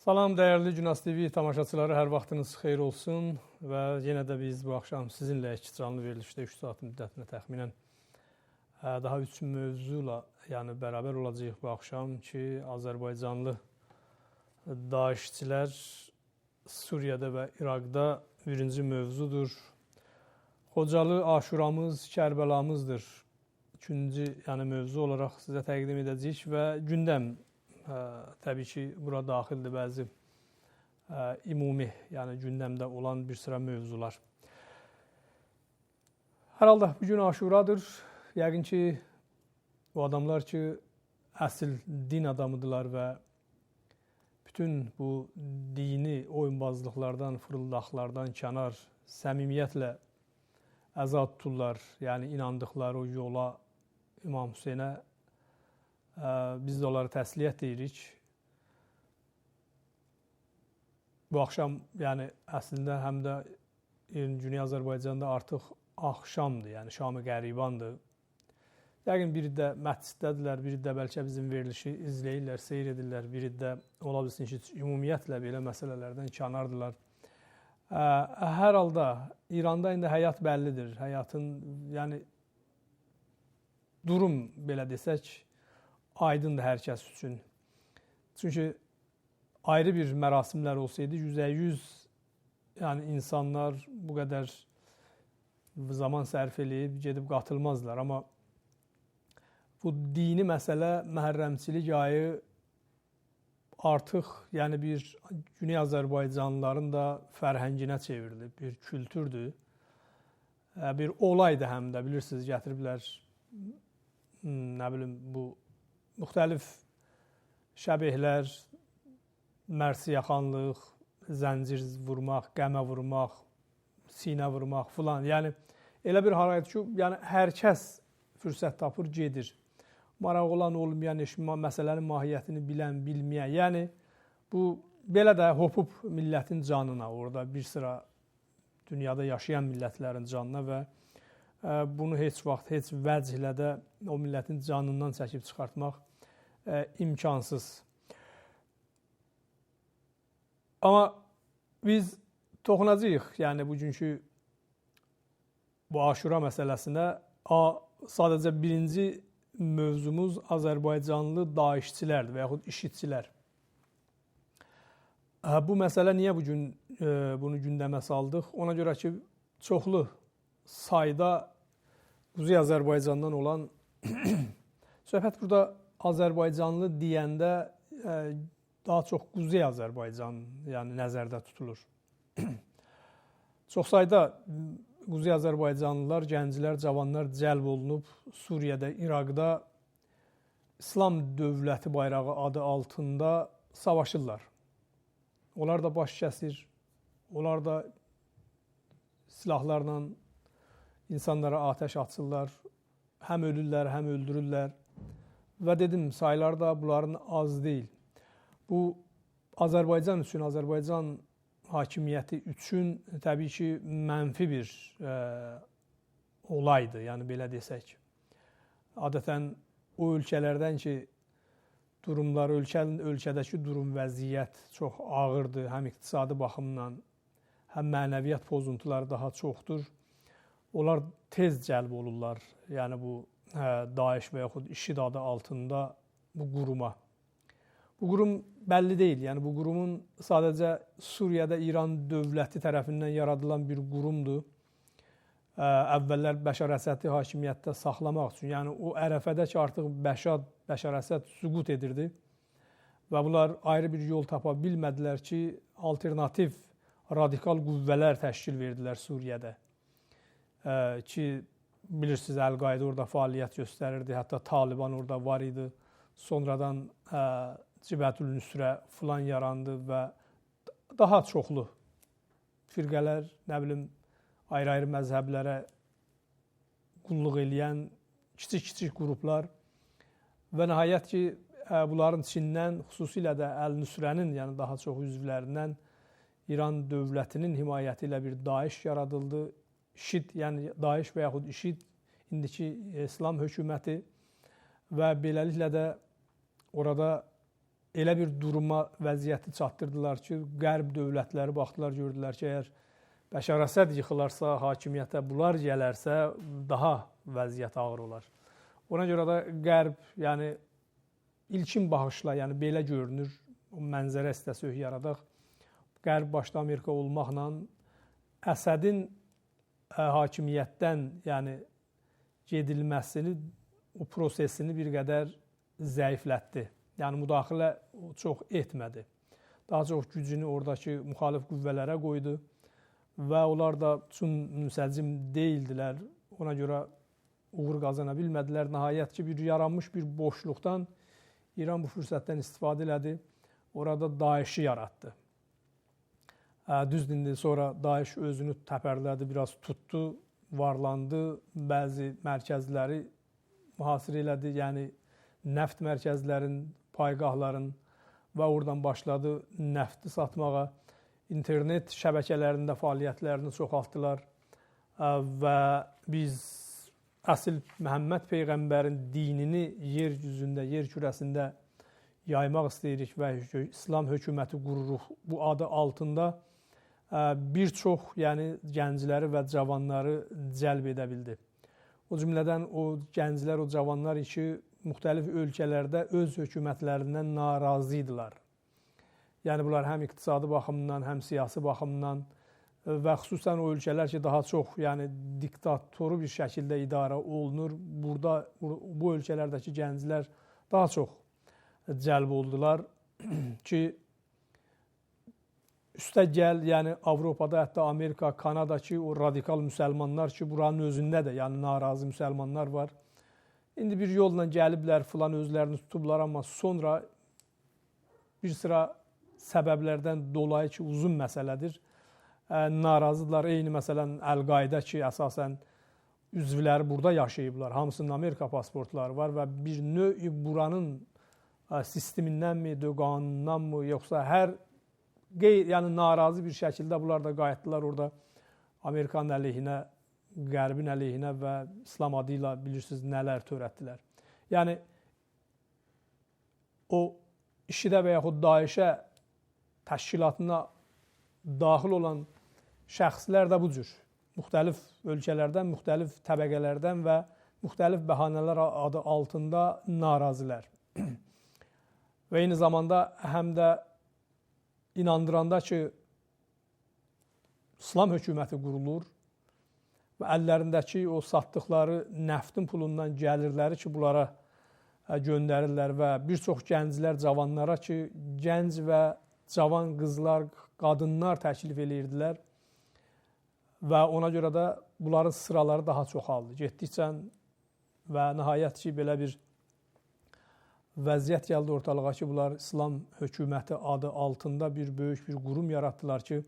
Salam dəyərli Günas TV tamaşaçıları, hər vaxtınız xeyir olsun və yenə də biz bu axşam sizinlə iki canlı verilişdə 3 saat müddətinə təxminən daha 3 mövzuyla yəni bərabər olacağıq bu axşam ki, Azərbaycanlı DAEŞçilər Suriyada və İraqda birinci mövzudur. Xocalı Aşuramız, Kərbəlamızdır. Üçüncü yəni mövzu olaraq sizə təqdim edəcəyik və gündəm təbii ki, bura daxildir bəzi ümumi, yəni gündəmdə olan bir sıra mövzular. Hər halda bu gün Aşuradır. Yəqin ki, o adamlar ki, əsl din adamıdırlar və bütün bu dini oyunbazlıqlardan, fırıldaqlardan kənar səmimiyyətlə əza tuturlar. Yəni inandıqları o yola, İmam Hüseynə biz də onlara təsliyyət deyirik. Bu axşam, yəni əslində həm də Güney Azərbaycanda artıq axşamdır, yəni şamı qəribandır. Yəqin biri də məsciddədirlər, biri də bəlkə bizim verilişi izləyirlər, seyr edirlər, biri də ola bilsin ki, ümumiyyətlə belə məsələlərdən kənardılar. Hər halda İranda indi həyat bəllidir. Həyatın, yəni durum belə desək, aydındır hər kəs üçün. Çünki ayrı bir mərasimlər olsaydı 100% yəni insanlar bu qədər zaman sərf eləyib gedib qatılmazlar. Amma bu dini məsələ məhərrəmçilik ayı artıq yəni bir Güney Azərbaycanlıların da fərhənginə çevrilib, bir kültürdür. Bir olaydır həm də, bilirsiniz, gətiriblər nə bilim bu müxtəlif şəbehlər, mərsiyaxanlıq, zəncir vurmaq, qəmə vurmaq, sinə vurmaq filan. Yəni elə bir haraydır ki, yəni hər kəs fürsət tapır, gedir. Maraq olan, olmayan, məsələnin mahiyyətini bilən, bilməyən. Yəni bu belə də hopub millətin canına, orada bir sıra dünyada yaşayan millətlərin canına və bunu heç vaxt, heç vəclə də o millətin canından çəkib çıxartmaq imkansız. Amma biz toxunacağıq, yəni bugünkü bu Aşura məsələsinə. Sadəcə birinci mövzumuz Azərbaycanlı DAEŞçilərdir və yaxud IŞİDçilər. Bu məsələ niyə bugün bunu gündəmə saldıq? Ona görə ki, çoxlu sayda Quzey Azərbaycandan olan söhbət burada Azərbaycanlı deyəndə daha çox Quzey Azərbaycan yəni nəzərdə tutulur. Çox sayda Quzey Azərbaycanlılar, gənclər, cavanlar cəlb olunub Suriyədə, İraqda İslam dövləti bayrağı adı altında savaşırlar. Onlar da baş kəsir, onlar da silahlarla insanlara atəş açırlar, həm ölürlər, həm öldürürlər. Və dedim, saylar da bunların az deyil. Bu, Azərbaycan üçün, Azərbaycan hakimiyyəti üçün təbii ki, mənfi bir olaydır, yəni belə desək. Adətən o ölkələrdən ki, durumlar, ölkədəki durum, vəziyyət çox ağırdır, həm iqtisadi baxımdan, həm mənəviyyat pozuntuları daha çoxdur. Onlar tez cəlb olurlar, yəni bu DAEŞ və yaxud IŞİD adı altında bu quruma. Bu qurum bəlli deyil, yəni bu qurumun sadəcə Suriyədə İran dövləti tərəfindən yaradılan bir qurumdur. Əvvəllər Bəşar Əsədi hakimiyyətdə saxlamaq üçün, yəni o ərəfədə ki, artıq Bəşar Əsəd süqut edirdi və bunlar ayrı bir yol tapa bilmədilər ki, alternativ radikal qüvvələr təşkil verdilər Suriyədə. Ki, bilirsiniz, Əl-Qaidə orada fəaliyyət göstərirdi, hətta Taliban orada var idi. Sonradan Cibhətül Nüsrə filan yarandı və daha çoxlu firqələr, nə bilim, ayrı-ayrı məzhəblərə qulluq eləyən kiçik-kiçik qruplar və nəhayət ki, bunların içindən, xüsusilə də Əl-Nüsrənin, yəni daha çox üzvlərindən İran dövlətinin himayəti ilə bir DAEŞ yaradıldı. IŞİD, yəni DAEŞ və yaxud IŞİD, indiki İslam hökuməti və beləliklə də orada elə bir duruma, vəziyyəti çatdırdılar ki, Qərb dövlətləri baxdılar, gördülər ki, əgər Bəşər Əsəd yıxılarsa, hakimiyyətə bunlar gələrsə, daha vəziyyət ağır olar. Ona görə də Qərb, yəni ilkin baxışla, yəni belə görünür, o mənzərə istəsək yaradaq. Qərb başda Amerika olmaqla Əsədin hakimiyyətdən, yəni gedilməsini, o prosesini bir qədər zəiflətdi. Yəni müdaxilə çox etmədi. Daha çox gücünü oradakı müxalif qüvvələrə qoydu və onlar da çox münsəcim deyildilər. Ona görə uğur qazana bilmədilər. Nəhayət ki, bir yaranmış bir boşluqdan İran bu fürsətdən istifadə elədi. Orada DAEŞ-i yaratdı. Düzdür, indi sonra DAEŞ özünü təpərlədi, biraz tutdu, varlandı, bəzi mərkəzləri mühasirə elədi, yəni neft mərkəzlərin, payqahların və oradan başladı nefti satmağa. İnternet şəbəkələrində fəaliyyətlərini çoxaltdılar və biz əsl Məhəmməd Peyğəmbərin dinini yer üzündə, yer kürəsində yaymaq istəyirik və İslam hökuməti qururuq bu adı altında bir çox, yəni gəncləri və cavanları cəlb edə bildi. O cümlədən o gənclər, o cavanlar ki, müxtəlif ölkələrdə öz hökumətlərindən narazı idilər. Yəni bunlar həm iqtisadi baxımdan, həm siyasi baxımdan və xüsusən o ölkələr ki, daha çox, yəni diktatoru bir şəkildə idarə olunur. Burada bu ölkələrdəki gənclər daha çox cəlb oldular ki, üstə gəl, yəni Avropada, hətta Amerika, Kanada ki, o radikal müsəlmanlar ki, buranın özündə də, yəni narazı müsəlmanlar var. İndi bir yolla gəliblər, filan özlərini tutublar, amma sonra bir sıra səbəblərdən dolayı ki, uzun məsələdir, narazıdırlar. Eyni məsələn, Əl-Qaidə ki, əsasən üzvləri burada yaşayıblar, hamısının Amerika pasportları var və bir növ buranın sistemindənmi, qanundanmı, yoxsa hər qeyr, yəni narazı bir şəkildə bunlar da qayıtdılar orada Amerikanın əleyhinə, Qərbin əleyhinə və İslam adı ilə bilirsiniz nələr törətdilər. Yəni o IŞİD-ə və yaxud DAEŞ-ə təşkilatına daxil olan şəxslər də bu cür müxtəlif ölkələrdən, müxtəlif təbəqələrdən və müxtəlif bəhanələr adı altında narazilər. Və eyni zamanda həm də inandıranda ki, İslam hökuməti qurulur və əllərindəki o satdıqları neftin pulundan gəlirləri ki, bunlara göndərirlər və bir çox gənclər, cavanlara ki, gənc və cavan qızlar, qadınlar təklif eləyirdilər və ona görə də bunların sıraları daha çoxaldı. Getdikcə və nəhayət ki, belə bir vəziyyət gəldi ortalığa ki, bunlar İslam hökuməti adı altında bir böyük bir qurum yaratdılar ki,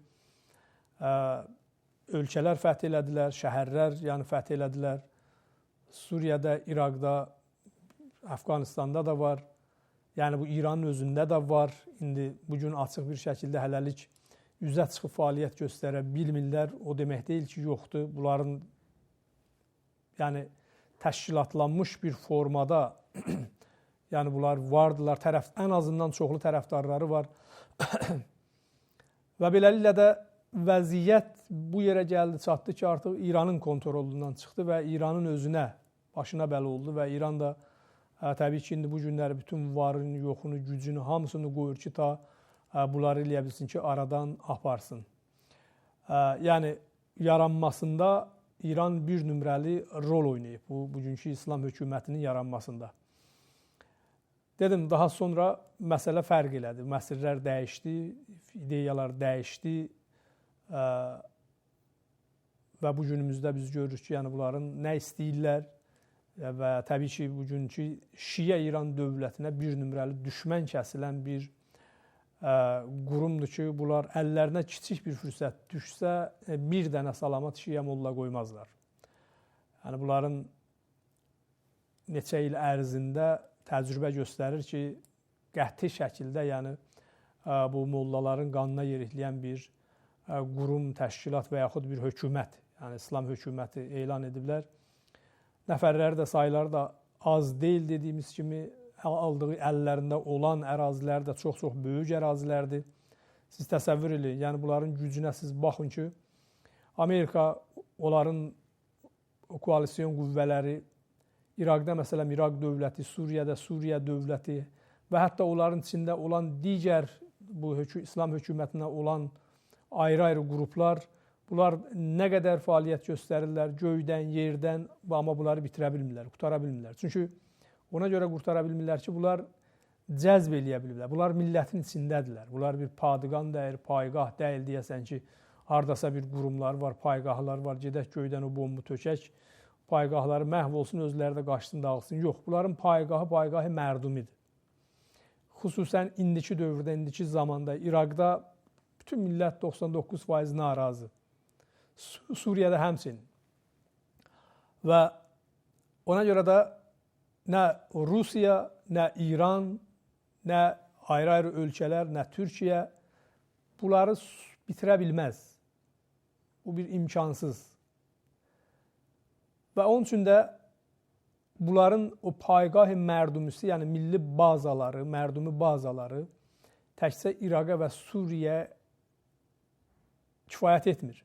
ölkələr fəth elədilər, şəhərlər yəni fəth elədilər. Suriyədə, İraqda, Əfqanistanda da var. Yəni bu İranın özündə də var. İndi bugün açıq bir şəkildə hələlik üzə çıxıb fəaliyyət göstərə bilmirlər. O demək deyil ki, yoxdur. Bunların yəni təşkilatlanmış bir formada yəni bunlar vardılar. Tərəf, ən azından çoxlu tərəfdarları var. Və beləliklə də vəziyyət bu yerə gəldi, çatdı ki, artıq İranın kontrolundan çıxdı və İranın özünə, başına bəla oldu və İran da təbii ki, indi bu günləri bütün varını, yoxunu, gücünü, hamısını qoyur ki, ta bunları eləyə bilsin ki, aradan aparsın. Yəni yaranmasında İran bir nömrəli rol oynayıb bu bugünkü İslam hökumətinin yaranmasında. Dedim, daha sonra məsələ fərq elədi. Məsirlər dəyişdi, ideyalar dəyişdi və bu günümüzdə biz görürük ki, yəni bunların nə istəyirlər və təbii ki, bugünkü Şiə İran dövlətinə bir nömrəli düşmən kəsilən bir qurumdur ki, bunlar əllərinə kiçik bir fürsət düşsə, bir dənə salamat Şiə molla qoymazlar. Yəni bunların neçə il ərzində təcrübə göstərir ki, qəti şəkildə yəni bu mollaların qanına yerikləyən bir qurum, təşkilat və yaxud bir hökumət, yəni İslam hökuməti elan ediblər. Nəfərləri də, sayları da az deyil dediyimiz kimi, aldığı əllərində olan ərazilər də çox-çox böyük ərazilərdir. Siz təsəvvür eləyin, yəni bunların gücünə siz baxın ki, Amerika, onların koalisyon qüvvələri, İraqda məsələn İraq dövləti, Suriyədə Suriya dövləti və hətta onların içində olan digər bu İslam hökumətinə olan ayrı-ayrı qruplar, bunlar nə qədər fəaliyyət göstərirlər göydən, yerdən, amma bunları bitirə bilmirlər, qurtara bilmirlər. Çünki ona görə qurtara bilmirlər ki, bunlar cəzb eləyə bilirlər. Bunlar millətin içindədirlər. Bunlar bir padiqan deyil, payqah deyil deyəsən ki, hardasa bir qurumlar var, payqahlar var, gedək göydən o bombu tökək, payqahları məhv olsun, özləri də qaçsın, dağılsın. Yox, bunların payqahı, payqahı mərdumidir. Xüsusən indiki dövrdə, indiki zamanda İraqda bütün millət 99% narazı. Suriyədə həmçinin. Və ona görə də nə Rusiya, nə İran, nə ayrı-ayrı ölkələr, nə Türkiyə bunları bitirə bilməz. Bu bir imkansız. Və onun üçün də bunların o payqah-ı mərdumisi, yəni milli bazaları, mərdumi bazaları təkcə İraqa və Suriyə kifayət etmir.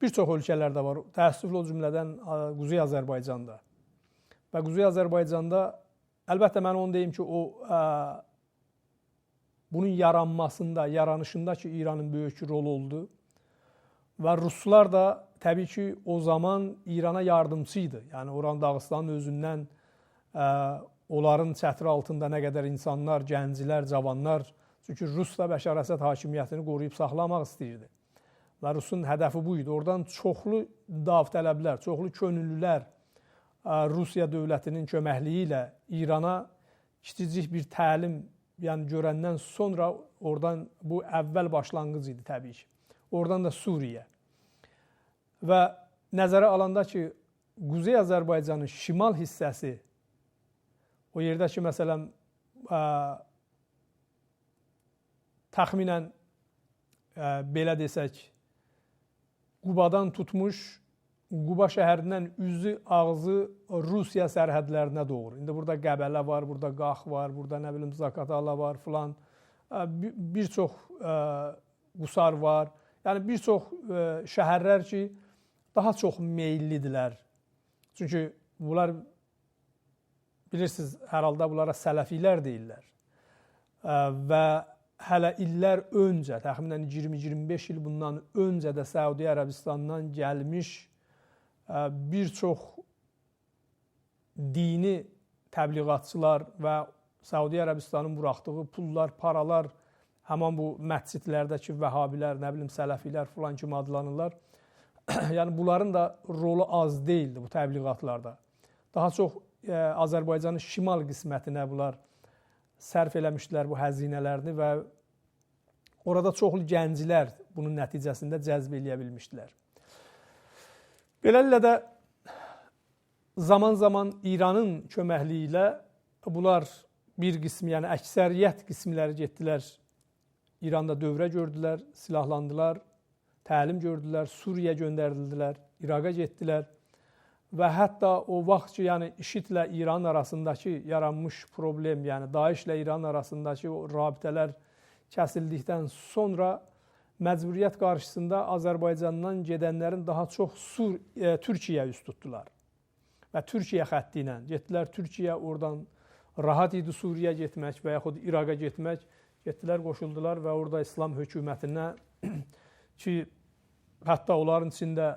Bir çox ölkələrdə var, təəssüflə o cümlədən Quzey Azərbaycanda. Və Quzey Azərbaycanda, əlbəttə mən onu deyim ki, o bunun yaranmasında, yaranışında ki, İranın böyük rolu oldu. Və Ruslar da təbii ki, o zaman İrana yardımçı idi. Yəni oranın Dağıstanın özündən onların çətri altında nə qədər insanlar, gənclər, cavanlar, çünki Rus da Bəşər Əsəd hakimiyyətini qoruyub saxlamaq istəyirdi. Və Rusun hədəfi bu idi. Oradan çoxlu davtələblər, çoxlu könüllülər Rusiya dövlətinin köməkliyi ilə İrana kiçicik bir təlim, yəni görəndən sonra oradan bu əvvəl başlanğıc idi təbii ki. Oradan da Suriyə. Və nəzərə alanda ki, Quzey Azərbaycanın şimal hissəsi, o yerdə ki, məsələn, təxminən belə desək, Qubadan tutmuş, Quba şəhərindən üzü, ağzı Rusiya sərhədlərinə doğru. İndi burada Qəbələ var, burada Qax var, burada nə bilim Zaqatala var filan. Bir çox Qusar var. Yəni bir çox şəhərlər ki, daha çox meyillidirlər. Çünki bunlar bilirsiniz, hər halda bunlara sələfilər deyirlər. Və hələ illər öncə, təxminən 20-25 il bundan öncə də Səudiyyə Ərəbistandan gəlmiş bir çox dini təbliğatçılar və Səudiyyə Ərəbistanın buraxdığı pullar, paralar, həman bu məscidlərdəki vəhabilər, nə bilim sələfilər filan kimi adlanırlar. Yəni bunların da rolu az deyildi bu təbliğatlarda. Daha çox Azərbaycanın şimal qismətinə bunlar sərf eləmişdilər bu həzinələrini və orada çoxlu gənclər bunun nəticəsində cəzb eləyə bilmişdilər. Beləliklə də zaman-zaman İranın köməkliyi ilə bunlar bir qismi, yəni əksəriyyət qismləri getdilər, İranda dövrə gördülər, silahlandılar, təlim gördülər, Suriyə göndərildilər, İraqa getdilər və hətta o vaxt ki, yəni IŞİD-lə İran arasındakı yaranmış problem, yəni DAEŞ-lə İran arasındakı o rabitələr kəsildikdən sonra məcburiyyət qarşısında Azərbaycandan gedənlərin daha çox Türkiyəyə üz tutdular. Və Türkiyə xətti ilə getdilər Türkiyə, oradan rahat idi Suriyə getmək və yaxud İraqa getmək. Getdilər, qoşuldular və orada İslam hökumətinə ki, hətta onların içində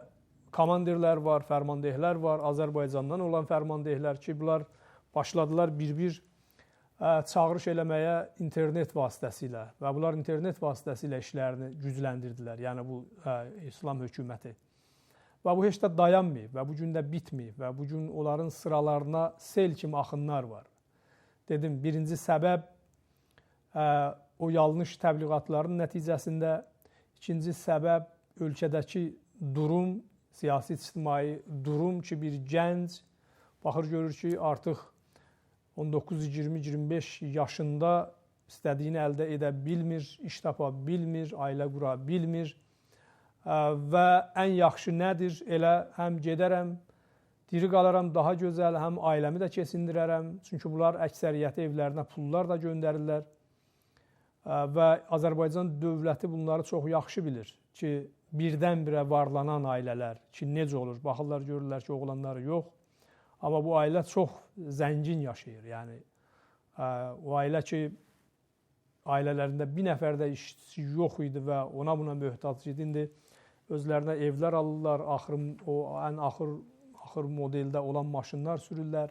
komandirlər var, fərmandehlər var, Azərbaycandan olan fərmandehlər ki, bunlar başladılar bir-bir çağırış eləməyə internet vasitəsilə və bunlar internet vasitəsilə işlərini gücləndirdilər, yəni bu İslam hökuməti. Və bu heç də dayanmayıb və bu gün də bitməyib və bu gün onların sıralarına sel kimi axınlar var. Dedim, birinci səbəb o yanlış təbliğatların nəticəsində, ikinci səbəb ölkədəki durum, siyasi ictimai durum ki, bir gənc baxır görür ki, artıq 19, 20, 25 yaşında istədiyini əldə edə bilmir, iş tapa bilmir, ailə qura bilmir və ən yaxşı nədir? Elə həm gedərəm, Diri qalaram daha gözəl, həm ailəmi də keçindirərəm. Çünki bunlar əksəriyyəti evlərinə pullar da göndərirlər. Və Azərbaycan dövləti bunları çox yaxşı bilir ki, birdən-birə varlanan ailələr ki, necə olur? Baxırlar, görürlər ki, oğlanları yox. Amma bu ailə çox zəngin yaşayır. Yəni o ailə ki, ailələrində bir nəfər də işçi yox idi və ona buna möhtac idi. İndi özlərinə evlər alırlar, o ən axır modeldə olan maşınlar sürürlər.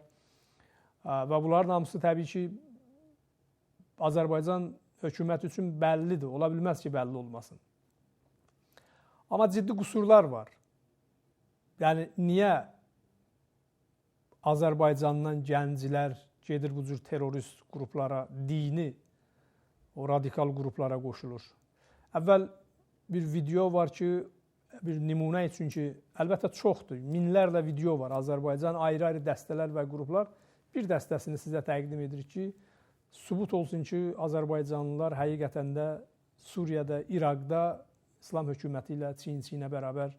Və bunların hamısı təbii ki, Azərbaycan hökuməti üçün bəllidir. Ola bilməz ki, bəlli olmasın. Amma ciddi qüsurlar var. Yəni, niyə Azərbaycandan gənclər gedir bu cür terrorist qruplara, dini, o radikal qruplara qoşulur? Əvvəl bir video var ki, bir nümunə üçün ki, əlbəttə çoxdur, minlərlə video var. Azərbaycan ayrı-ayrı dəstələr və qruplar. Bir dəstəsini sizə təqdim edirik ki, sübut olsun ki, Azərbaycanlılar həqiqətən də Suriyədə, İraqda İslam hökuməti ilə çiyin-çiyinə bərabər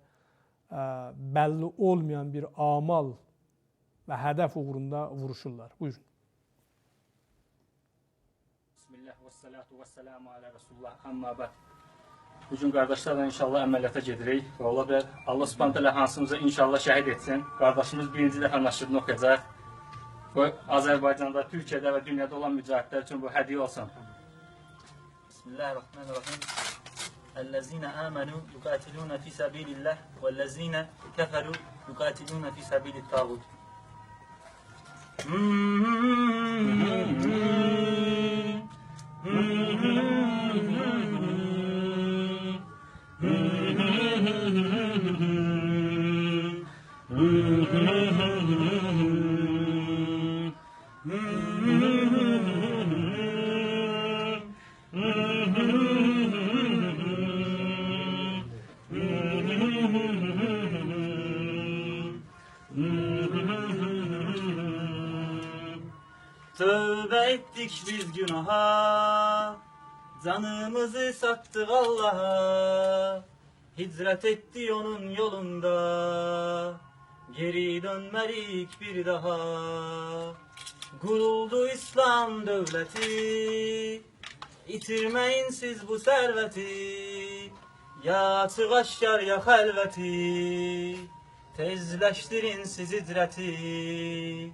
bəlli olmayan bir amal və hədəf uğrunda vuruşurlar. Buyurun. Bismillah və salatu və selamu alə Rasulullah, əmmə bəd. Bugün qardaşlarla inşallah əməliyyata gedirik və ola bilər Allah Subhanahu taala hansımıza inşallah şəhid etsin. Qardaşımız birinci dəfə naşidini oxuyacaq. Bu Azərbaycanda, Türkiyədə və dünyada olan mücahidlər üçün bu hədiyyə olsun. Bismillahirrahmanirrahim. Ellezine amenu yukatiluna fi sabilillah vellezine keferu yukatiluna fi sabilit tağut. Tövbe ettik biz günaha, canımızı sattık Allah'a, hicret etti onun yolunda, geri dönmedik bir daha. Kuruldu İslam devleti, itirmeyin siz bu serveti, ya açık aşkar ya halveti, tezleştirin siz hicreti.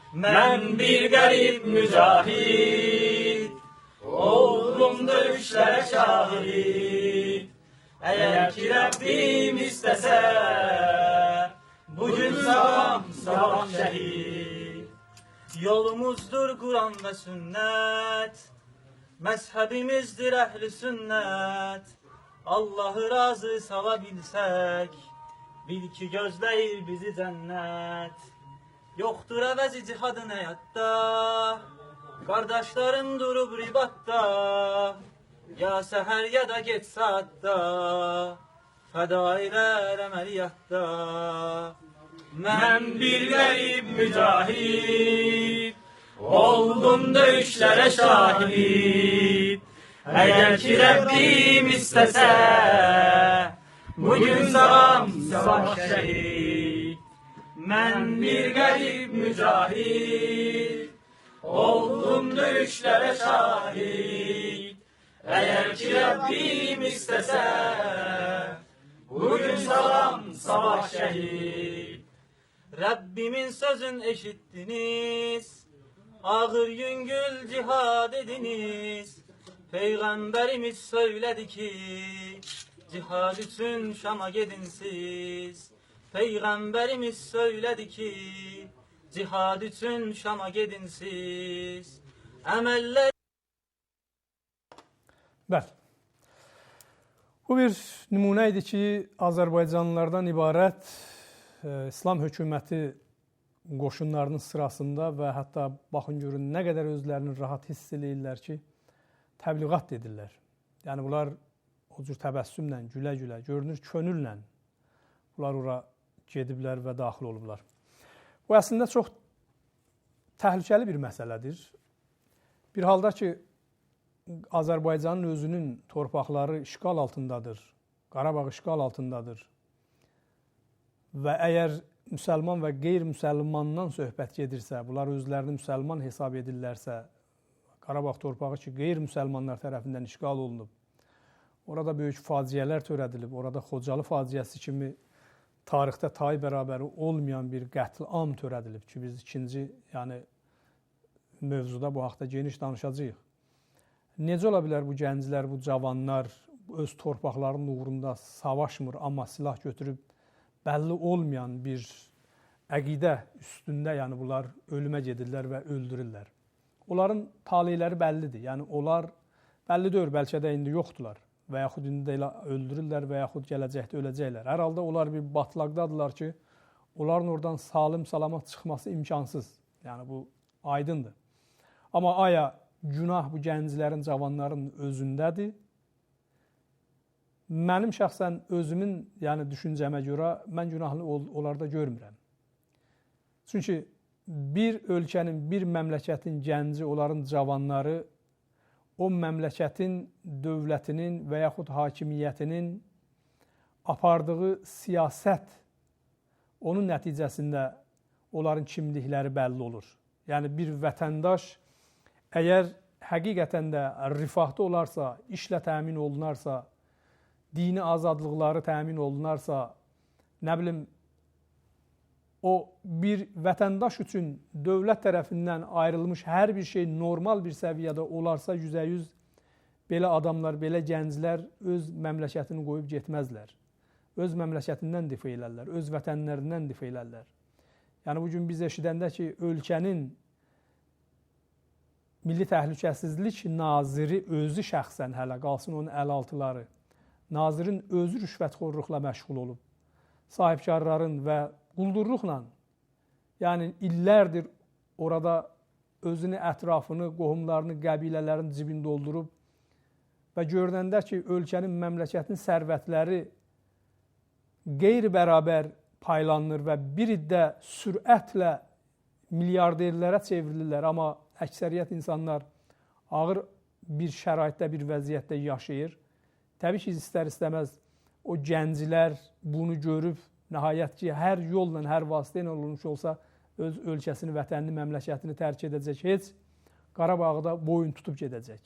Mən bir qərib mücahid, oldum döyüşlərə şahid. Əgər ki Rəbbim istəsə, bugün sabah, sabah şəhid. Yolumuzdur Kur'an ve sünnet, mezhebimizdir ehli sünnet. Allah'ı razı salabilsek, bil ki gözleyir bizi cennet. Yoktur əvəzi cihadın həyatda, qardaşlarım durub ribatda, ya səhər ya da geç saatda, fədailər əməliyyatda. Mən bir qərib mücahid, oldum döyüşlərə şahid. Əgər ki Rəbbim istəsə, bugün sağam, sabah şəhid. Mən bir qərib mücahid, oldum döyüşlərə şahid. Əgər ki Rəbbim istəsə, bugün sağam, sabah şəhid. Rəbbimin sözün eşittiniz, ağır yüngül cihad ediniz. Peygamberimiz söyledi ki, cihad üçün Şam'a gedin siz. Peygamberimiz söyledi ki, cihad üçün Şam'a gedin siz. Əməllər... Bəli. Bu bir nümunə idi ki, Azərbaycanlılardan ibarət İslam hökuməti qoşunlarının sırasında və hətta baxın görün nə qədər özlərini rahat hiss eləyirlər ki, təbliğat edirlər. Yəni bunlar o cür təbəssümlə, gülə-gülə, görünür könüllə bunlar ora gediblər və daxil olublar. Bu əslində çox təhlükəli bir məsələdir. Bir halda ki, Azərbaycanın özünün torpaqları işğal altındadır, Qarabağ işğal altındadır və əgər müsəlman və qeyri-müsəlmandan söhbət gedirsə, bunlar özlərini müsəlman hesab edirlərsə, Qarabağ torpağı ki, qeyri-müsəlmanlar tərəfindən işğal olunub, orada böyük faciələr törədilib, orada Xocalı faciəsi kimi tarixdə tayı bərabəri olmayan bir qətl-am törədilib ki, biz ikinci, yəni mövzuda bu haqda geniş danışacağıq. Necə ola bilər bu gənclər, bu cavanlar öz torpaqlarının uğrunda savaşmır, amma silah götürüb bəlli olmayan bir əqidə üstündə, yəni bunlar ölümə gedirlər və öldürürlər. Onların taleyləri bəllidir. Yəni onlar bəlli deyil, bəlkə də indi yoxdular və yaxud indi də elə öldürürlər və yaxud gələcəkdə öləcəklər. Hər halda onlar bir batlaqdadırlar ki, onların oradan salim salamat çıxması imkansız. Yəni bu aydındır. Amma aya günah bu gənclərin, cavanların özündədir. Mənim şəxsən özümün, yəni düşüncəmə görə mən günahını onlarda görmürəm. Çünki bir ölkənin, bir məmləkətin gənci, onların cavanları o məmləkətin dövlətinin və yaxud hakimiyyətinin apardığı siyasət, onun nəticəsində onların kimlikləri bəlli olur. Yəni bir vətəndaş əgər həqiqətən də rifahda olarsa, işlə təmin olunarsa, dini azadlıqları təmin olunarsa, nə bilim, o bir vətəndaş üçün dövlət tərəfindən ayrılmış hər bir şey normal bir səviyyədə olarsa, 100% belə adamlar, belə gənclər öz məmləkətini qoyub getməzlər. Öz məmləkətindən difa elərlər, öz vətənlərindən difa elərlər. Yəni bugün biz eşidəndə ki, ölkənin Milli Təhlükəsizlik Naziri özü şəxsən hələ qalsın onun əlaltıları, nazirin özü rüşvətxorluqla məşğul olub, sahibkarların və quldurluqla, yəni illərdir orada özünü, ətrafını, qohumlarını, qəbilələrin cibini doldurub və görünəndə ki, ölkənin, məmləkətin sərvətləri qeyri-bərabər paylanır və bir iddə sürətlə milyarderlərə çevrilirlər, amma əksəriyyət insanlar ağır bir şəraitdə, bir vəziyyətdə yaşayır. Təbii ki, istər-istəməz o gənclər bunu görüb, nəhayət ki, hər yolla, hər vasitə ilə olmuş olsa, öz ölkəsini, vətənini, məmləkətini tərk edəcək, heç Qarabağı da boyun tutub gedəcək.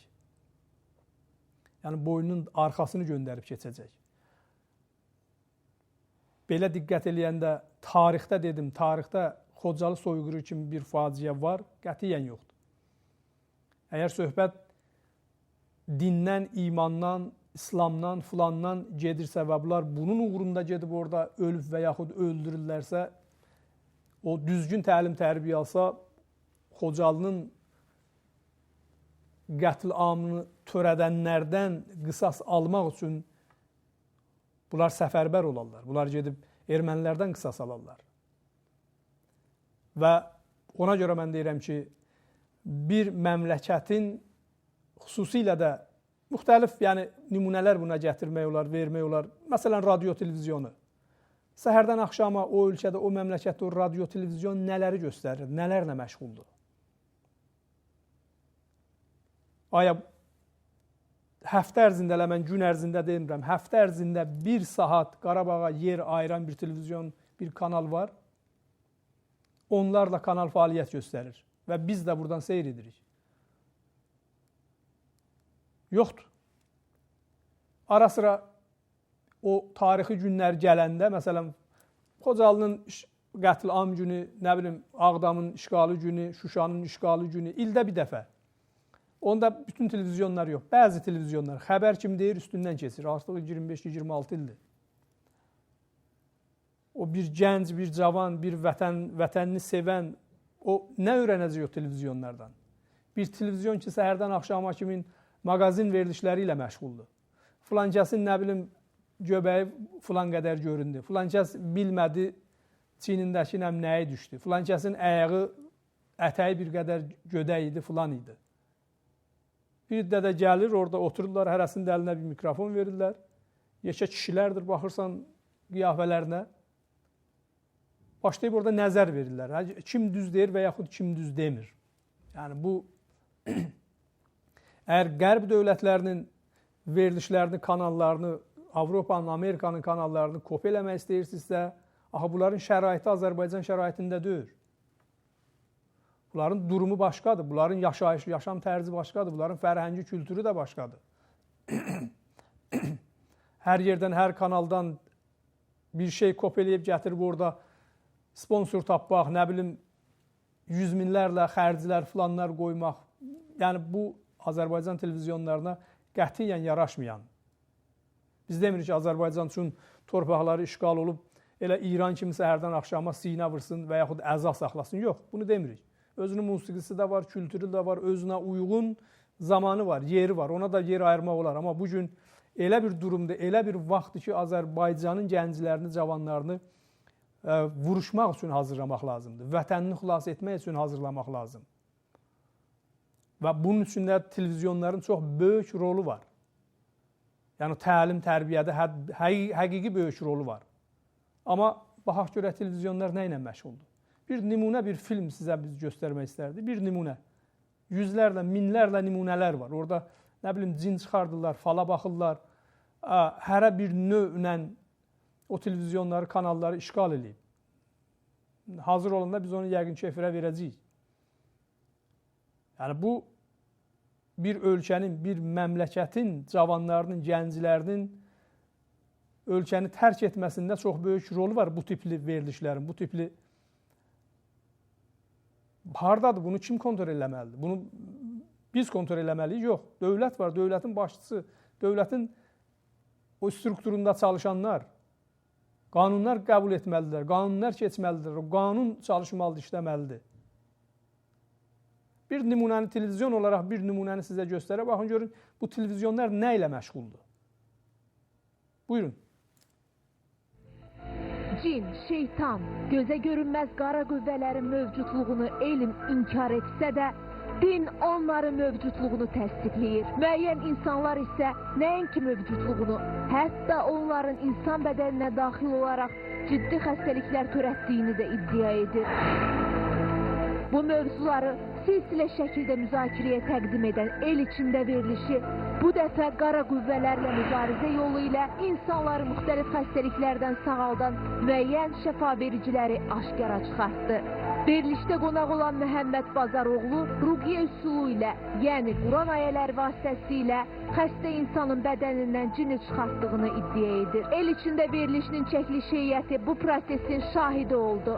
Yəni, boynunun arxasını göndərib keçəcək. Belə diqqət eləyəndə, tarixdə dedim, tarixdə Xocalı soyqırı kimi bir faciə var, qətiyyən yoxdur. Əgər söhbət dindən, imandan, İslamdan, filandan gedirsə və bunlar bunun uğrunda gedib orada ölüb və yaxud öldürürlərsə, o düzgün təlim tərbiyə alsa, Xocalının qətl-amını törədənlərdən qisas almaq üçün bunlar səfərbər olarlar. Bunlar gedib ermənilərdən qisas alarlar. Və ona görə mən deyirəm ki, bir məmləkətin xüsusilə də müxtəlif, yəni nümunələr buna gətirmək olar, vermək olar. Məsələn, radio televizyonu. Səhərdən axşama o ölkədə, o məmləkətdə o radio televizyon nələri göstərir, nələrlə məşğuldur? Aya həftə ərzində, elə mən gün ərzində demirəm, həftə ərzində bir saat Qarabağa yer ayıran bir televizyon, bir kanal var. Onlarla kanal fəaliyyət göstərir və biz də buradan seyr edirik. Yoxdur. Ara sıra o tarixi günlər gələndə, məsələn, Xocalının qətl-am günü, nə bilim, Ağdamın işğalı günü, Şuşanın işğalı günü, ildə bir dəfə. Onda bütün televizyonlar yox, bəzi televizyonlar xəbər kim deyir, üstündən keçir. Artıq 25-26 ildir. O bir gənc, bir cavan, bir vətənini sevən, o nə öyrənəcək o televizyonlardan? Bir televizyon ki, səhərdən axşama kimin mağazin verilişləri ilə məşğuldur. Filan kəsin, nə bilim, göbəyi filan qədər göründü. Filan kəs bilmədi, çiynindəki nəyi düşdü. Filan kəsin ayağı, ətəyi bir qədər gödək idi, filan idi. Bir də gəlir, orada otururlar, hərəsinin də əlinə bir mikrofon verirlər. Yekə kişilərdir, baxırsan qiyafələrinə. Başlayıb orada nəzər verirlər. Kim düz deyir və yaxud kim düz demir. Yəni bu, əgər Qərb dövlətlərinin verilişlərini, kanallarını, Avropanın, Amerikanın kanallarını kopya eləmək istəyirsinizsə, Axı bunların şəraiti Azərbaycan şəraitində deyil. Bunların durumu başqadır, bunların yaşayışı, yaşam tərzi başqadır, bunların fərhəngi, kültürü də başqadır. Hər yerdən, hər kanaldan bir şey kopyalıyıb gətirib orada sponsor tapmaq, nə bilim, yüz minlərlə xərclər, filanlar qoymaq. Yəni bu Azərbaycan televizyonlarına qətiyyən yaraşmayan. Biz demirik ki, Azərbaycan üçün torpaqları işğal olub, elə İran kimsə hərdən axşama sinə vursun və yaxud əza saxlasın. Yox, bunu demirik. Özünün musiqisi də var, kültürü də var, özünə uyğun zamanı var, yeri var. Ona da yer ayırmaq olar. Amma bugün elə bir durumda, elə bir vaxtdır ki, Azərbaycanın gənclərini, cavanlarını vuruşmaq üçün hazırlamaq lazımdır. Vətənini xilas etmək üçün hazırlamaq lazım. Və bunun üçün də televizyonların çox böyük rolu var. Yəni təlim, tərbiyədə həqiqi böyük rolu var. Amma baxaq görək televizyonlar nə ilə məşğuldur? Bir nümunə, bir film sizə biz göstərmək istərdik. Bir nümunə. Yüzlərlə, minlərlə nümunələr var. Orada nə bilim cin çıxardırlar, fala baxırlar. Hərə bir növlə o televizyonları, kanalları işğal eləyib. Hazır olanda biz onu yəqin ki efirə verəcəyik. Yəni bu bir ölkənin, bir məmləkətin cavanlarının, gənclərinin ölkəni tərk etməsində çox böyük rolu var bu tipli verilişlərin, bu tipli. Hardadır? Bunu kim kontrol eləməlidir? Bunu biz kontrol eləməliyik? Yox. Dövlət var, dövlətin başçısı, dövlətin o strukturunda çalışanlar qanunlar qəbul etməlidirlər, qanunlar keçməlidirlər, o qanun çalışmalıdır, işləməlidir. Bir nümunəni televizyon olaraq bir nümunəni sizə göstərə. Baxın görün, bu televizyonlar nə ilə məşğuldur? Buyurun. Cin, şeytan, gözə görünməz qara qüvvələrin mövcudluğunu elm inkar etsə də, din onların mövcudluğunu təsdiqləyir. Müəyyən insanlar isə nəinki mövcudluğunu, hətta onların insan bədəninə daxil olaraq ciddi xəstəliklər törətdiyini də iddia edir. Bu mövzuları silsilə şəkildə müzakirəyə təqdim edən El içində verilişi bu dəfə qara qüvvələrlə mübarizə yolu ilə insanları müxtəlif xəstəliklərdən sağaldan müəyyən şəfa vericiləri aşkara çıxartdı. Verilişdə qonaq olan Məhəmməd Bazaroğlu ruqyə üsulu ilə, yəni Quran ayələri vasitəsilə xəstə insanın bədənindən cini çıxartdığını iddia edir. El içində verilişinin çəkiliş heyəti bu prosesin şahidi oldu.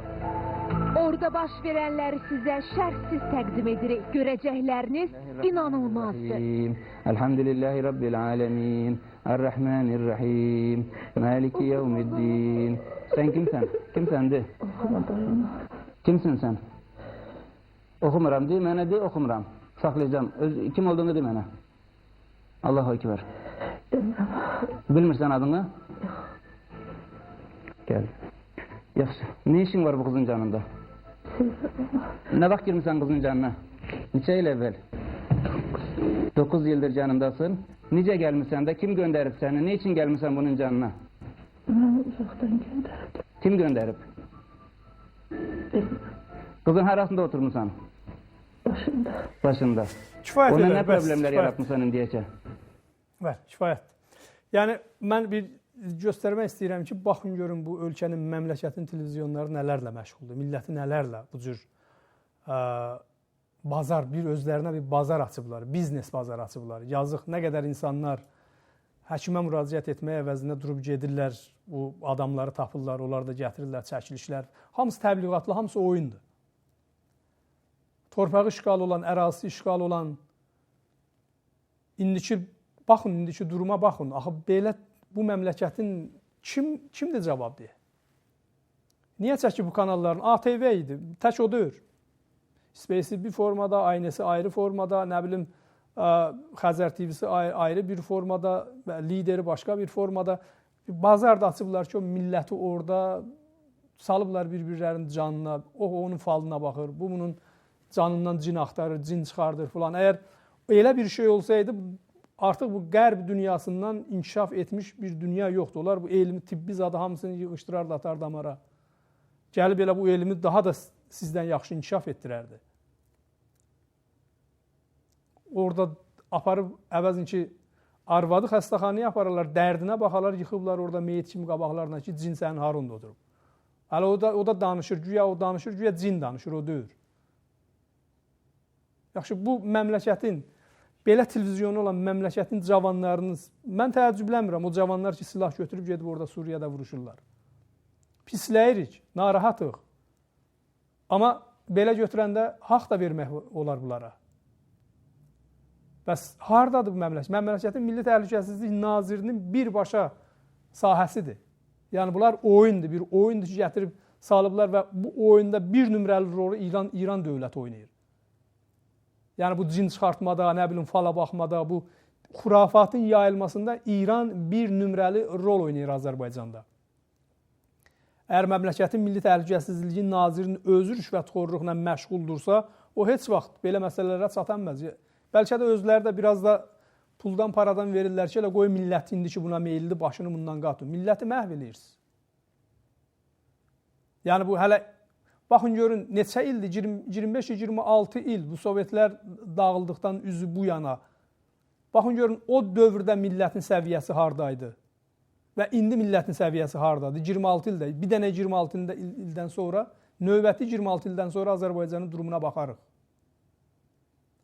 Orada baş verənləri sizə şərhsiz təqdim edirik. Görəcəkləriniz inanılmazdır. Elhamdülillahi Rabbil alemin. Errahmanirrahim. Maliki yevmiddin. Sen kimsən? Kimsən de? Kimsin sen? Oxumuram de, mənə de, oxumuram. Saxlayacağım. Kim olduğunu de mənə. Allahu Ekber. Bilmirsən adını? Gəl. Yaxşı. Ne işin var bu kızın canında? Ne vaxt girmişsən kızın canına? Neçə il əvvəl? 9 yıldır canındasın. Necə gəlmişsən də? Kim göndərib səni? Ne için gəlmişsən bunun canına? Məni uzaqdan göndərib. Kim göndərib? Bilmirəm. Kızın harasında oturmuşsan? Başında. Başında. Kifayət Ona edər, nə bəs, problemlər kifayət. yaratmışsan indiyəcə? Bəli, kifayət. Yəni mən bir göstərmək istəyirəm ki, baxın görün bu ölkənin, məmləkətin televizyonları nələrlə məşğuldur, milləti nələrlə bu cür bazar, bir özlərinə bir bazar açıblar, biznes bazarı açıblar. Yazıq, nə qədər insanlar həkimə müraciət etməyə əvəzində durub gedirlər, bu adamları tapırlar, onlar da gətirirlər, çəkilişlər. Hamısı təbliğatlı, hamısı oyundur. Torpağı işğal olan, ərazisi işğal olan, indiki, baxın, indiki duruma baxın. Axı belə bu məmləkətin kimdir cavab deyə? Niyə çəkir bu kanalların? ATV idi, tək o deyil. Space-i bir formada, aynesi ayrı formada, nə bilim, Xəzər TV-si ayrı bir formada, lideri başqa bir formada. Bazar da açıblar ki, o milləti orada salıblar bir-birlərinin canına, o onun falına baxır, bu bunun canından cin axtarır, cin çıxardır filan. Əgər elə bir şey olsaydı, artıq bu qərb dünyasından inkişaf etmiş bir dünya yoxdur. Onlar bu elmi, tibbi zadı hamısını yığışdırardı, atar damara. Gəlib elə bu elmi daha da sizdən yaxşı inkişaf etdirərdi. Orada aparıb, əvəzin ki, arvadı xəstəxanaya apararlar, dərdinə baxarlar, yıxıblar orada meyit kimi qabaqlarına ki, cin sənin harunda oturub. Hələ o da danışır, güya o danışır, güya cin danışır, o deyir. Yaxşı, bu məmləkətin, belə televizyonu olan məmləkətin cavanlarını, mən təəccüblənmirəm, o cavanlar ki, silah götürüb gedib orada Suriyada vuruşurlar. Pisləyirik, narahatıq. Amma belə götürəndə haqq da vermək olar bunlara. Bəs hardadır bu məmləkət? Məmləkətin Milli Təhlükəsizlik Nazirinin birbaşa sahəsidir. Yəni bunlar oyundur, bir oyundur ki, gətirib salıblar və bu oyunda bir nömrəli rolu İran dövləti oynayır. Yəni bu cin çıxartmada, nə bilim fala baxmada, bu xurafatın yayılmasında İran bir nömrəli rol oynayır Azərbaycanda. Əgər məmləkətin Milli Təhlükəsizliyi Nazirinin özü rüşvətxorluqla məşğuldursa, o heç vaxt belə məsələlərə çatanmaz. Bəlkə də özləri də biraz da puldan, paradan verirlər ki, elə qoy millət indi ki buna meyilli, başını bundan qatın. Milləti məhv eləyirsiniz. Yəni bu hələ, baxın görün, neçə ildir, 25-26 il bu Sovetlər dağıldıqdan üzü bu yana. Baxın görün, o dövrdə millətin səviyyəsi hardaydı? Və indi millətin səviyyəsi hardadır? 26 ildə, bir dənə 26 ildən sonra, növbəti 26 ildən sonra Azərbaycanın durumuna baxarıq.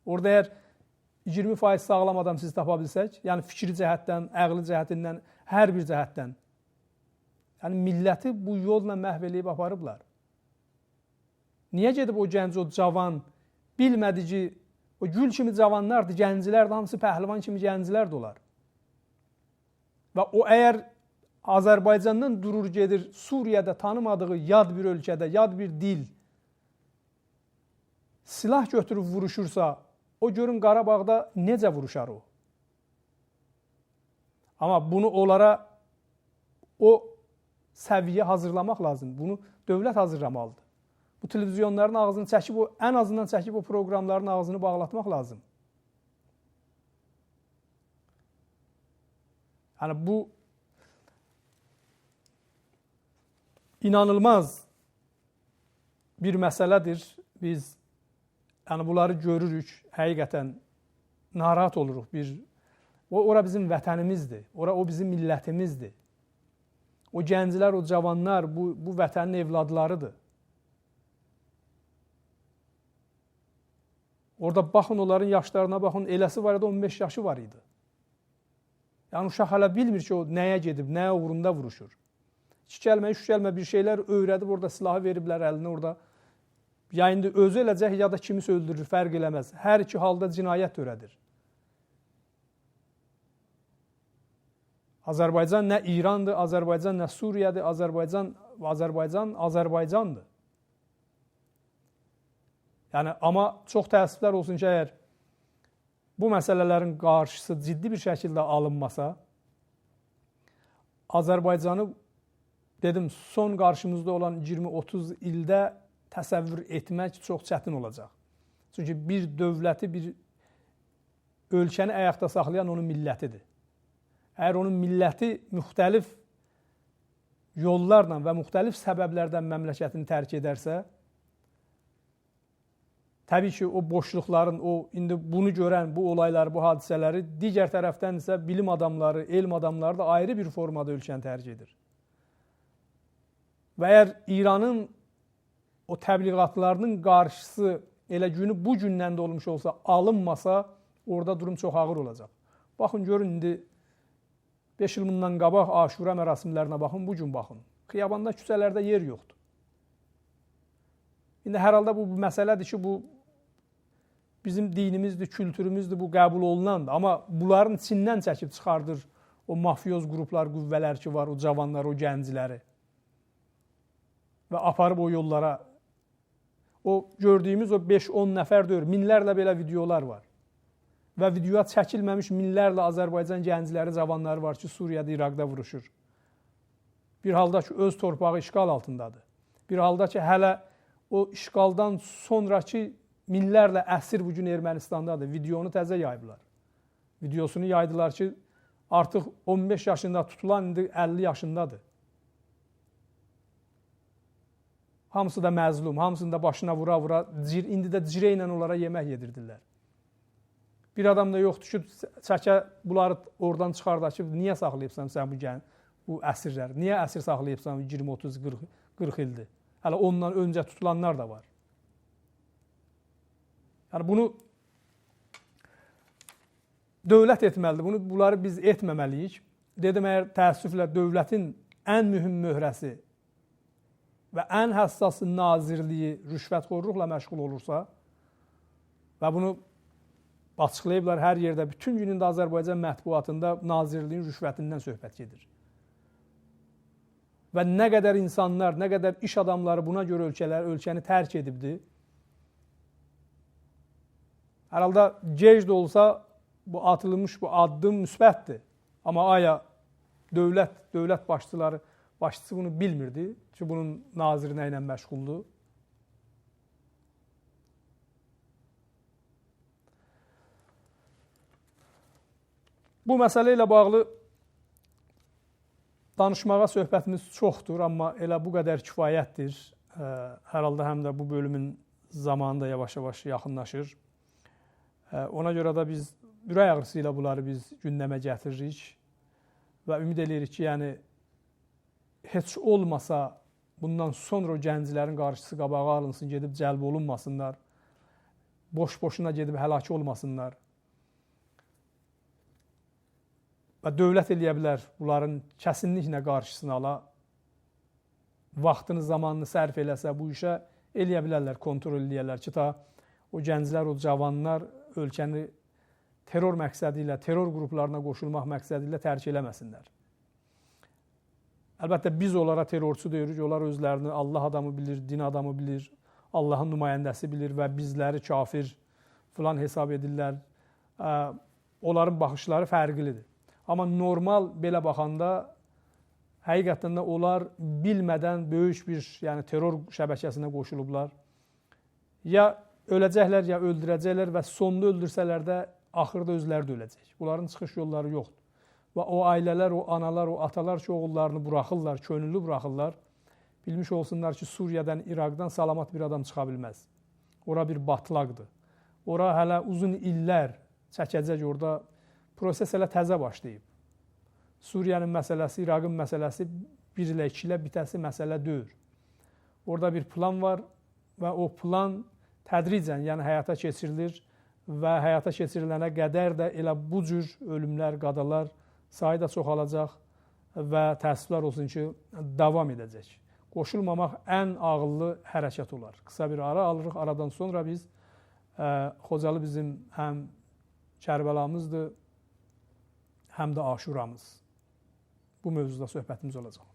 Orada əgər 20% sağlam adam siz tapa bilsək, yəni fikri cəhətdən, əqli cəhətindən, hər bir cəhətdən, yəni milləti bu yolla məhv eləyib aparıblar. Niyə gedib o gənc, o cavan, bilmədi ki, o gül kimi cavanlardır, gəncilər də, hamısı pəhlivan kimi gənclər də olar. Və o əgər Azərbaycandan durur gedir, Suriyədə tanımadığı yad bir ölkədə, yad bir dil, silah götürüb vuruşursa, o görün Qarabağda necə vuruşar o? Amma bunu onlara o səviyyə hazırlamaq lazımdır. Bunu dövlət hazırlamalıdır. Bu televizyonların ağzını çəkib, ən azından çəkib o proqramların ağzını bağlatmaq lazım. Yəni bu inanılmaz bir məsələdir. Biz yəni bunları görürük, həqiqətən narahat oluruq. Ora bizim vətənimizdir, ora o bizim millətimizdir. O gənclər, o cavanlar bu vətənin evladlarıdır. Orada baxın, onların yaşlarına baxın, eləsi var idi, 15 yaşı var idi. Yəni uşaq hələ bilmir ki, o nəyə gedib, nəyə uğrunda vuruşur. İki kəlmə, üç kəlmə bir şeylər öyrədib, orada silahı veriblər əlinə orada. Ya indi özü eləcək, ya da kimisə öldürür, fərq eləməz. Hər iki halda cinayət törədir. Azərbaycan nə İrandır, Azərbaycan nə Suriyadır, Azərbaycan Azərbaycandır. Yəni, amma çox təəssüflər olsun ki, əgər bu məsələlərin qarşısı ciddi bir şəkildə alınmasa, Azərbaycanı, dedim, son qarşımızda olan 20-30 ildə təsəvvür etmək çox çətin olacaq. Çünki bir dövləti, bir ölkəni ayaqda saxlayan onun millətidir. Əgər onun milləti müxtəlif yollarla və müxtəlif səbəblərdən məmləkətini tərk edərsə, təbii ki, o boşluqların, o indi bunu görən, bu olayları, bu hadisələri digər tərəfdən isə bilim adamları, elm adamları da ayrı bir formada ölkəni tərk edir. Və əgər İranın o təbliğatlarının qarşısı elə günü bu gündən də olmuş olsa, alınmasa, orada durum çox ağır olacaq. Baxın, görün indi 5 il bundan qabaq Aşura mərasimlərinə baxın, bu gün baxın. Xiyabanda, küçələrdə yer yoxdur. İndi hər halda bu məsələdir ki, bu bizim dinimizdir, kültürümüzdür, bu qəbul olunandır. Amma bunların içindən çəkib çıxardır o mafyoz qruplar, qüvvələr ki var, o cavanları, o gəncləri. Və aparıb o yollara. O gördüyümüz o 5-10 nəfər deyir, minlərlə belə videolar var. Və videoya çəkilməmiş minlərlə Azərbaycan gəncləri, cavanları var ki, Suriyada, İraqda vuruşur. Bir halda ki, öz torpağı işğal altındadır. Bir halda ki, hələ o işğaldan sonraki minlərlə əsir bugün Ermənistandadır. Videonu təzə yayıblar. Videosunu yaydılar ki, artıq 15 yaşında tutulan indi 50 yaşındadır. Hamısı da məzlum, hamısını da başına vura-vura, indi də cirə ilə onlara yemək yedirdilər. Bir adam da yoxdur ki, çəkə bunları oradan çıxarda ki, niyə saxlayıbsan sən bu əsirləri? Niyə əsir saxlayıbsan 20, 30, 40 ildir. Hələ ondan öncə tutulanlar da var. Yəni bunu dövlət etməlidir. Bunları biz etməməliyik. Dedim, əgər təəssüflə dövlətin ən mühüm möhrəsi və ən həssas nazirliyi rüşvətxorluqla məşğul olursa və bunu açıqlayıblar hər yerdə, bütün gün indi Azərbaycan mətbuatında nazirliyin rüşvətindən söhbət gedir. Və nə qədər insanlar, nə qədər iş adamları buna görə ölkəni tərk edibdi. Hər halda gec də olsa bu atılmış bu addım müsbətdir. Amma aya dövlət başçısı bunu bilmirdi ki, bunun naziri nə ilə məşğuldur. Bu məsələ ilə bağlı danışmağa söhbətimiz çoxdur, amma elə bu qədər kifayətdir. Hər halda həm də bu bölümün zamanı da yavaş-yavaş yaxınlaşır. Ona görə də biz ürək ağrısı ilə bunları biz gündəmə gətiririk və ümid edirik ki, yəni heç olmasa bundan sonra o gənclərin qarşısı qabağa alınsın, gedib cəlb olunmasınlar, boş-boşuna gedib həlak olmasınlar. Və dövlət eləyə bilər bunların kəsinliklə qarşısını ala, vaxtını, zamanını sərf eləsə bu işə eləyə bilərlər, kontrol eləyərlər ki, ta o gənclər, o cavanlar ölkəni terror məqsədi ilə, terror qruplarına qoşulmaq məqsədi ilə tərk eləməsinlər. Əlbəttə biz onlara terrorçu deyirik, onlar özlərini Allah adamı bilir, din adamı bilir, Allahın nümayəndəsi bilir və bizləri kafir filan hesab edirlər. Onların baxışları fərqlidir. Amma normal belə baxanda həqiqətən də onlar bilmədən böyük bir yəni terror şəbəkəsinə qoşulublar. Ya öləcəklər, ya öldürəcəklər və sonda öldürsələr də axırda özləri də öləcək. Bunların çıxış yolları yoxdur. Və o ailələr, o analar, o atalar ki, oğullarını buraxırlar, könüllü buraxırlar. Bilmiş olsunlar ki, Suriyadan, İraqdan salamat bir adam çıxa bilməz. Ora bir batlaqdır. Ora hələ uzun illər çəkəcək, orada proses hələ təzə başlayıb. Suriyanın məsələsi, İraqın məsələsi bir ilə, iki ilə bitəsi məsələ deyil. Orada bir plan var və o plan tədricən, yəni həyata keçirilir və həyata keçirilənə qədər də elə bu cür ölümlər, qadalar sayı da çoxalacaq və təəssüflər olsun ki, davam edəcək. Qoşulmamaq ən ağıllı hərəkət olar. Qısa bir ara alırıq. Aradan sonra biz Xocalı bizim həm Kərbəlamızdır, həm də Aşuramız. Bu mövzuda söhbətimiz olacaq.